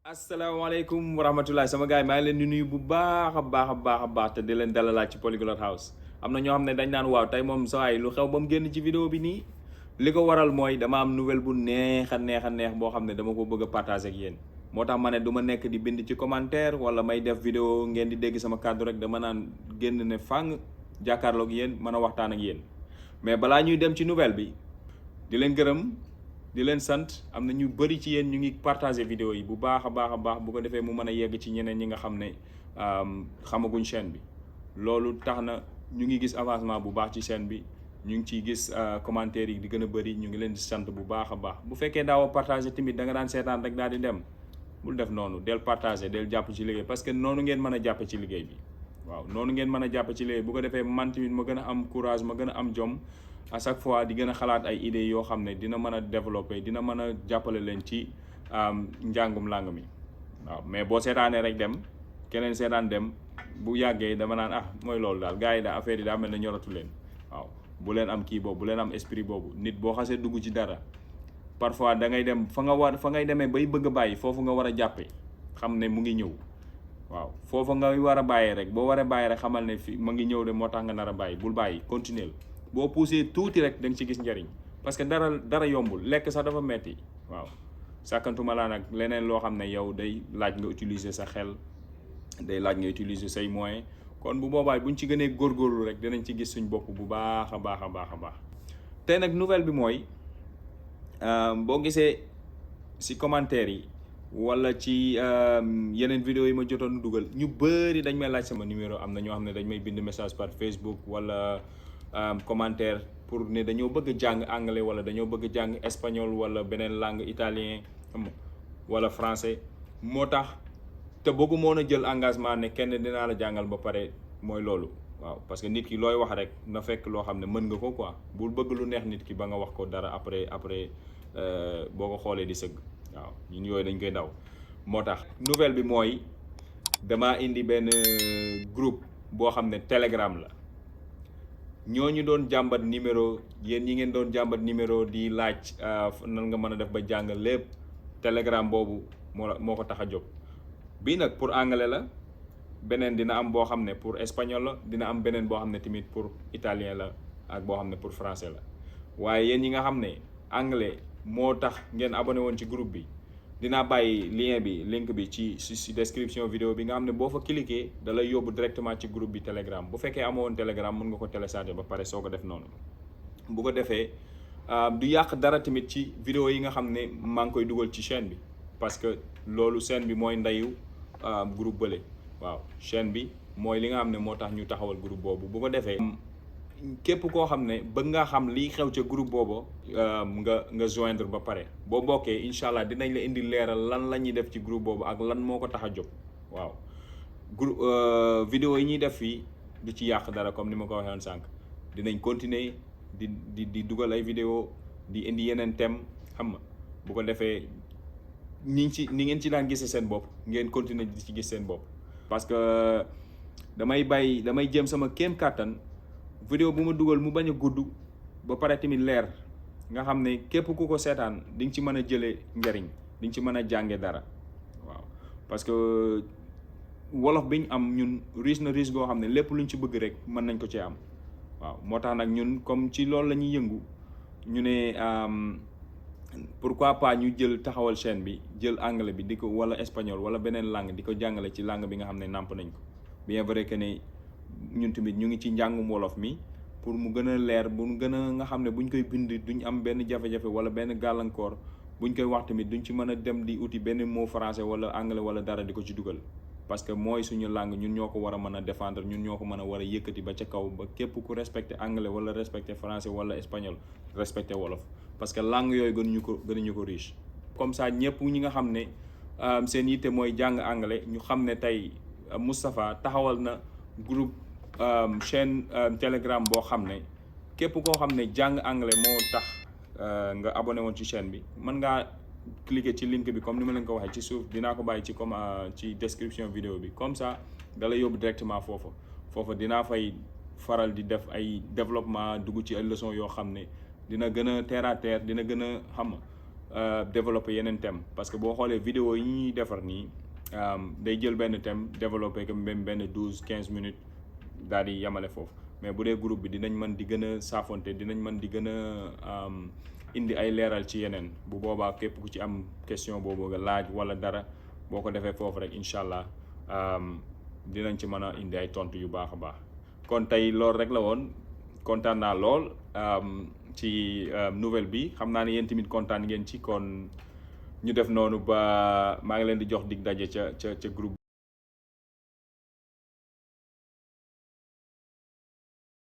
asalaamaaleykum wa rahmatulah sama gars yi maa ngi leen di nuyu bu baax a baax a baax a baax te di leen dalalaat ci Polyglot House am na ñoo xam ne dañ naan waaw tey moom saa yi lu xew ba mu génn ci vidéo bi nii li ko waral mooy dama am nouvelle bu neex a neex a neex boo xam ne dama ko bëgg a partager ak yéen moo tax ma ne du ma nekk di bind ci commentaire wala may def vidéo ngeen di dégg sama kàddu rek dama naan génn ne fàng jàkkaarloog yéen mën a waxtaan ak yéen mais balaa ñuy dem ci nouvelle bi di leen gërëm. di leen sant am na ñu bëri ci yéen ñu ngi partager vidéo yi bu baax a baax a baax bu ko defee mu mën a yegg ci ñeneen ñi nga xam ne xamaguñ chaîne bi loolu tax na ñu ngi gis avancement bu baax ci chaîne bi ñu ngi ciy gis commentaires yi di gën a bëri ñu ngi leen di sant bu baax a baax bu fekkee daawoo partager tamit da nga daan seetaan rek daal di dem bul def noonu del partager del jàpp ci liggéey parce que noonu ngeen mën a jàppe ci liggéey bi waaw noonu ngeen mën a jàppe ci liggéey bu ko defee man tamit ma gën a am courage ma gën a am jom à chaque fois di gën a xalaat ay idées yoo xam ne dina mën a développer dina mën a jàppale leen ci njàngum làng mi waaw mais boo seetaanee rek dem keneen seetaan dem bu yàggee dama naan mooy loolu daal gars yi daal affaire yi daa mel ne ñoratu leen waaw bu leen am kii boobu bu leen am esprit boobu nit boo xasee dugg ci dara parfois da ngay dem fa ngay demee bay bëgg a bàyyi foofu nga war a jàppe xam ne mu ngi ñëw waaw foofu nga war a bàyyee rek boo war a bàyyi rek xamal ne fi mu ngi ñëw de moo tax nga nar a bàyyi bul bàyyi continuer boo poussé tuuti rek da nga ci gis njariñ parce que dara yombul lekk sax dafa metti waaw sàkkantuma laa nag leneen loo xam ne yow day laaj nga utiliser sa xel day laaj nga utiliser say moyens kon bu boobaay buñ ci gënee góorgóorlu rek dinañ ci gis suñ bopp bu baax a baax a baax a baax tey nag nouvelle bi mooy boo gisee si commentaire yi wala ci yeneen vidéo yi ma jotoon dugal ñu bëri dañ may laaj sama numéro am na ñoo xam ne dañ may bind message par Facebook wala commentaire pour ne dañoo bëgg jàng anglais wala dañoo bëgg jàng espagnol wala beneen langue italien wala français moo tax te bëggu moon a jël engagement ne kenn dinaa la jàngal ba pare mooy loolu waaw parce que nit ki looy wax rek na fekk loo xam ne mën nga ko quoi bul bëgg lu neex nit ki ba nga wax ko dara après boo ko xoolee di sëgg waaw ñun yooyu dañ koy daw moo tax nouvelle bi mooy damaa indi benn groupe boo xam ne Telegram la ñooñu doon jàmbat numéro yéen ñi ngeen doon jàmbat numéro di laaj nan nga mën a def ba jàng lépp Telegram boobu moo ko tax a jóg bii nag pour anglais la beneen dina am boo xam ne pour espagnol la dina am beneen boo xam ne tamit pour italien la ak boo xam ne pour français la waaye yéen ñi nga xam ne anglais moo tax ngeen abonné woon ci groupe bi dinaa bàyyi link bi ci description vidéo bi nga xam ne boo fa cliquer da lay yóbbu directement ci groupe bi Telegram bu fekkee amoo woon Telegram mën nga ko télécharger ba pare soo ko def noonu bu ko defee du yàq dara tamit ci vidéo yi nga xam ne maa ngi koy dugal ci chaîne bi parce que loolu chaîne bi mooy ndeyu groupe bële waaw chaîne bi mooy li nga xam ne moo tax ñu taxawal groupe boobu bu ko defee képp koo xam ne bëgg nga xam liy xew ca groupe boobu nga joindre ba pare boo bokkee incha allah dinañ la indi leeral lan la ñuy def ci groupe boobu ak lan moo ko tax a jóg waaw groupe vidéo yi ñuy def fii du ci yàq dara comme ni ma ko waxee woon sànq dinañ continuer di dugal ay vidéo di indi yeneen thème xam nga bu ko defee ni ngeen ci daan gisee seen bopp ngeen continuer di ci gis seen bopp parce que damay jëm sama kéem kàttan vidéo bu ma dugal mu bañ a gudd ba pare tamit leer nga xam ne képp ku ko seetaan di nga ci mën a jëlee njariñ di nga ci mën a jànge dara waaw parce que wolof bi ñu am ñun riche na riche goo xam ne lépp luñ ci bëgg rek mën nañ ko cee am waaw moo tax nag ñun comme ci loolu la ñuy yëngu ñu ne pourquoi pas ñu jël taxawal chaîne bi jël anglais bi di ko wala espagnol wala beneen langue di ko jàngale ci langue bi nga xam ne nàmp nañ ko bien vrai que ne ñun tamit ñu ngi ci njàngum wolof mi pour mu gën a leer bu mu gën a nga xam ne buñ koy bind duñ am benn jafe-jafe wala benn gàllankoor buñ koy wax tamit duñ ci mën a dem di uti benn mot français wala anglais wala dara di ko ci dugal parce que mooy suñu langue ñun ñoo ko war a mën a défendre ñun ñoo ko mën a war a yëkkati ba ca kaw ba képp ku respecté anglais wala respecté français wala espagnol respecté wolof parce que langue yooyu gënuñu ko riche comme ça ñëpp ñi nga xam ne seen yitte mooy jàng anglais ñu xam ne tey Moustapha taxawal na groupe chaîne Telegram boo xam ne képp koo xam ne jàng anglais moo tax nga abonné woon ci chaîne bi mën ngaa cliquer ci link bi comme ni ma leen ko waxee ci suuf dinaa ko bàyyi ci description vidéo bi comme ça da lay yóbbu directement foofa dinaa fay faral di def ay développement dugg ci ay leçons yoo xam ne dina gën a terre à terre dina gën a xam développer yeneen thème parce que boo xoolee vidéo yi ñuy defar nii day jël benn thème développer ko même benn 12-15 minutes daal di yamale foofu mais bu dee groupe bi dinañ mën di gën a saafonte dinañ mën di gën a indi ay leeral ci yeneen bu boobaa képp ku ci am question boobu nga laaj wala dara boo ko defee foofu rek incha allah dinañ ci mën a indi ay tontu yu baax a baax kon tey loolu rek la woon kontaan naa lool ci nouvelle bi xam naa ne yéen tamit kontaan ngeen ci kon ñu def noonu ba maa ngi leen di jox dig daje ca groupe